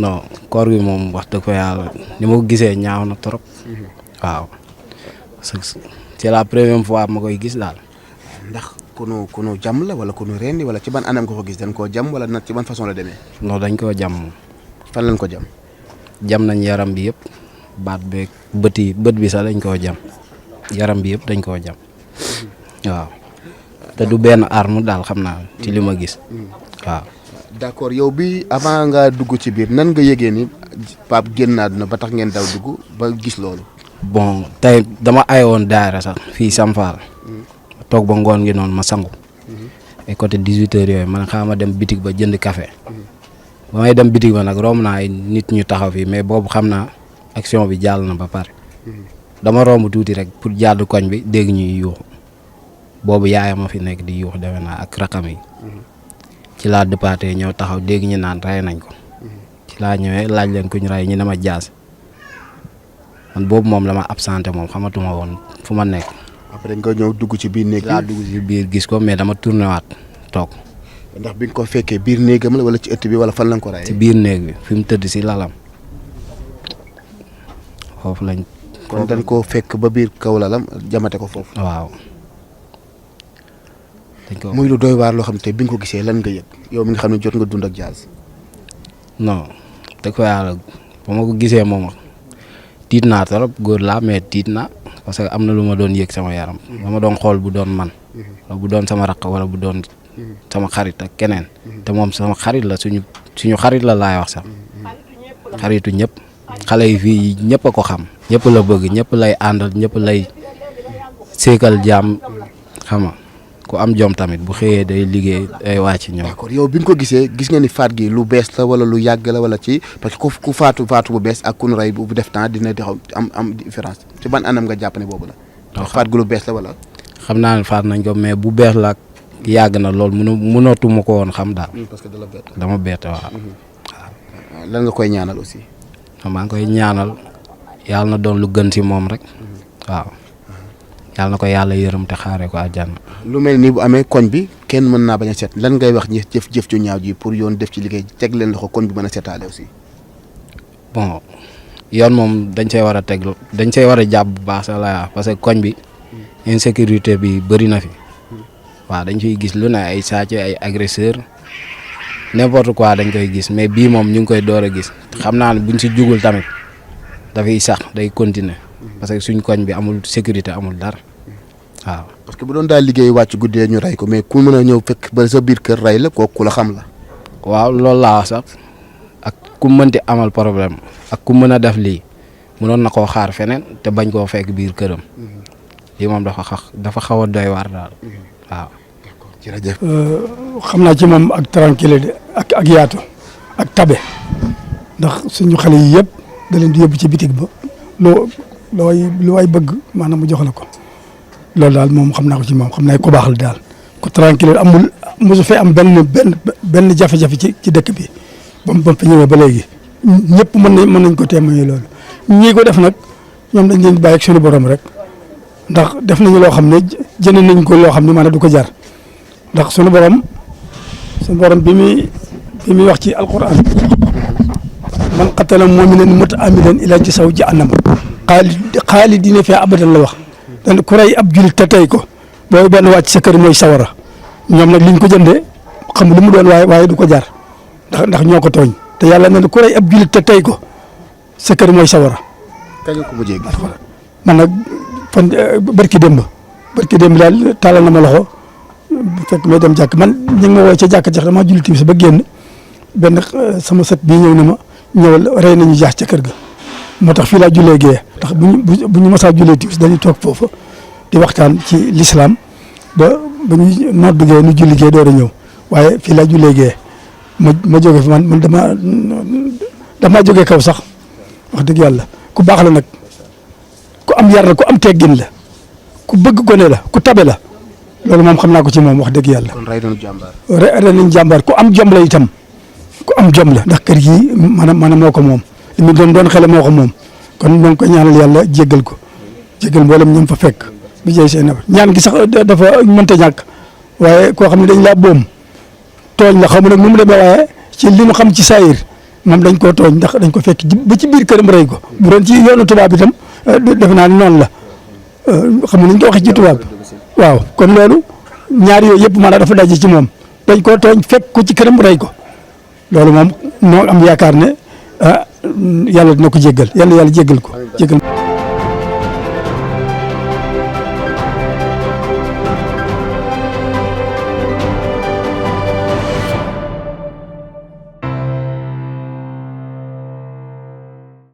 non koor gi moom wax dëgg fa yàlla ni ma ko gisee ñaaw na trop. waaw parce que c'est la première fois ma koy gis daal. ndax kunu jàmm la wala kunu rendi wala ci ban anam nga ko gis dañ koo jàmm wala ci ban façon la demee. non dañ koo jam moom. fan lañ ko jam. jam nañ yaram bi yëpp baat beeg bët bi sax dañ koo jam yaram bi yëpp dañ koo jam waaw te du benn arme daal xam naa ci li ma gis waaw. d'accord yow bi avant nga dugg ci biir nan nga yëgee ni Pape génn àdduna ba tax ngeen daw dugg ba gis loolu. bon tey dama ayoon daara sax fii Samfal toog ba ngoon gi noonu ma sangu ay côté 18 heures yooyu man xaama dem bitig ba jënd café ba may dem bitig ba nag romb naa ay nit ñu taxaw fii mais boobu xam naa action bi jàll na ba pare dama romb tuuti rek pour jàdd koñ bi dégg ñuy yuuxu boobu yaayam ma fi nekk di yuuxu defe naa ak rakam yi ci laa départé ñëw taxaw dégg ñu naan rey nañ ko ci laa ñëwee laaj leen ku ñu rey ñu ne ma jaas man boobu moom la ma absenté moom xamatuma woon fu ma nekk. après nga ñëw dugg ci biir néeg laa dugg ci biir gis ko mais dama tourné waat toog. ndax bi nga ko fekkee biir néegam la wala ci ëtt bi wala fan lañ ko rayee. ci biir néeg bi fi mu tëdd si lalam foofu lañ. kon dañ koo fekk ba biir kaw lalam jamate ko foofu. waaw. dañ ko muy lu doy waar loo xam te bi nga ko gisee lan nga yëg yow mi nga xam ne jot nga dund ak Diaz. non dëgg fa yàlla ba ma ko gisee moom tiit naa trop góor laa mais tiit naa parce que am na lu ma doon yëg sama yaram. dama doon xool bu doon man. wala bu doon sama raq wala bu doon sama xarit ak keneen. te moom sama xarit la suñu xarit la laay wax sax. xaritu ñëpp. xale yi fii ñëpp a ko xam. ñëpp la bëgg ñëpp lay àndal ñëpp lay seekal jàmm xam nga ku am jom tamit bu xëyee day liggéey day wàcc ñëw. d'accord yow bi nga ko gisee gis nga ni faat gi lu bees la wala lu yàgg la wala ci parce que ku faatu bu bees ak ku nu rey bu def temps dina taxaw am différence ci ban anam nga jàpp ne boobu la. faat gi lu bees la wala. xam naa ne faat nañ ko mais bu bees la yàgg na lool mënatuma ko woon xam daal. parce que dala bett. dama bett waaw. lan nga koy ñaanal aussi. maa ngi koy ñaanal yàlla na doon lu gën ci moom rek waaw. yàlla na ko yàlla yërëm te xaaree ko àjjana. lu mel ni bu amee koñ bi kenn mën naa bañ a set lan ngay wax ñi jëf ju ñaaw ji pour yoon def ci liggéey teg leen loxo koñ bi mën a setaale aussi. bon yoon moom dañ see war a teg dañ see war a jàpp bu baax sax la parce que koñ bi insécurité bi bëri na fi waaw dañ fiy gis lu ne ay sàcc ay agresseur n'importe quoi dañ koy gis mais bii moom ñu ngi koy door a gis xam naa ne buñ si jugul tamit dafay sax day continuer. parce que suñ koñ bi amul sécurité amul dara waaw. parce que bu doon daal liggéey wàcc guddee ñu rey ko mais ku mën a ñëw fekk ba sa biir kër rey la kooku ku la xam la. waaw loolu laa wax sax ak ku mënti amal problème ak ku mën a def lii mënoon na koo xaar feneen te bañ koo fekk biir këram lii moom dafa xaw a doy waar daal waaw. jërëjëf. xam naa ci moom ak tranquille ak yaatu ak tabe ndax suñu xale yi yëpp da leen di yóbbu ci bitig ba lu waay bëgg maanaam mu jox la ko loolu daal moom xam naa ko ci moom xam naa ko baax la daal ko tranquille amul mosu fee am benn jafe-jafe ci dëkk bi ba mu fi ñëwee ba léegi ñëpp mën nañ ko témoigner loolu ñii ko def nag ñoom dañ leen bàyyi ak suñu borom rek ndax def nañu loo xam ne jënd nañ ko loo xam ne maanaam du ko jar ndax suñu borom bi muy wax ci alquran man qatala mu'minan muta'ammidan ila jasaw jahannam xaalidina fiihaa abadan la wax dan ku rey ab julit te tey ko boobu benn wàcc sa kër mooy sawara ñoom nag liñ ko jëndee xam lu mu doon waaye du ko jar ndax ñoo ko tooñ te yàlla na ku rey ab julit te tey ko sa kër mooy sawara. kañ ko mujjee gis. man nag fan barki démb daal taalal na ma loxo fekk may dem jàkk man ñu ngi ma woo ca jàkk jax damaa julli timis ba génn benn sama sët bii ñëw na ma ñëwal rey nañu jaax ca kër ga moo tax fii laa jullee gee ndax bu ñu masaa jullee timis dañuy toog foofu di waxtaan ci lislaam ba ñu nodd gee nu julli gee door a ñëw waaye fii laa jullee gee ma jóge fi man damaa jógee kaw sax wax dëgg yàlla ku baax la nag ku am yar la ku am teggin la ku bëgg gone la ku tabe la loolu moom xam naa ko ci moom wax dëgg yàlla. kon rey nañu jàmbaar. rey nañu jàmbaar ku am jom la itam ku am jom la ndax kër gi maanaam moo ko moom li mu doon xele moo ko moom kon ñoo ngi koy ñaanal yàlla jéggal ko jéggal mboolem ñoom fa fekk bi jëy seen ñaan gi sax dafa mënta ñàkk waaye koo xam ne dañ laa boom tooñ la xamu nag nu mu demee waaye ci li mu xam ci saayir moom dañ koo tooñ ndax dañ ko fekk ba ci biir këram rey ko bu doon ci yoonu tubaab itam defe naa ni noonu la xam nga nañ ko waxee ci tubaab waaw kon loolu ñaar yooyu yëpp maanaam dafa daje ci moom dañ koo tooñ fekk ko ci këram rey ko loolu moom moo am yaakaar ne yàlla dina ko jéggal yàlla jéggal ko jéggal